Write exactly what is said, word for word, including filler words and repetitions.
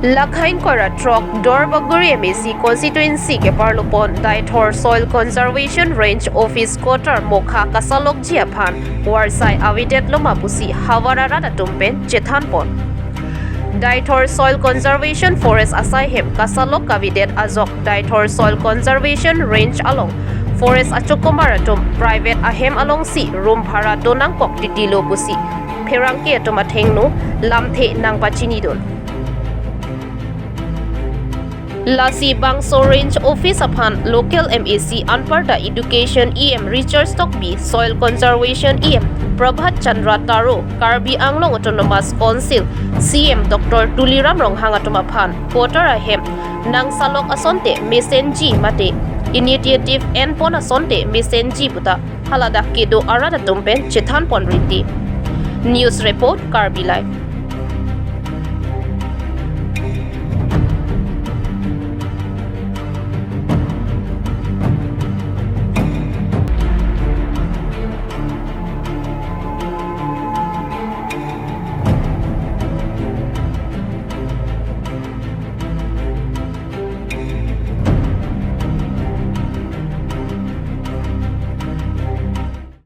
Lakhain koira throk Dorbaguri M A C constituency keparlopon Deithor Soil Conservation Range Office Quarter mokha kasalokji aphan varsai avedetlo ma pusi havar arat atum pen chethanpon. Deithor Soil Conservation Forest asai hem kasalok kavedet ajok Deithor Soil Conservation Range along forest achokomar atum private ahem alongsi room bhara donangkok titilo pusi pherangke atum athengno lamthe nangpachinidun. Lasi bangso Range Office aphan local M A C anparta Education E M Richard Tokbi, Soil Conservation E M Prabhat Chandra Taro, Karbi Anglong Autonomous Council C M Doctor Tuliram Ronghang atum aphan quarter ahem nangsalok asonte mesenji mate initiative enpon asonte mesenji puta haladak kedo arat atum pen chethanpon rinti. News report, Karbi Live.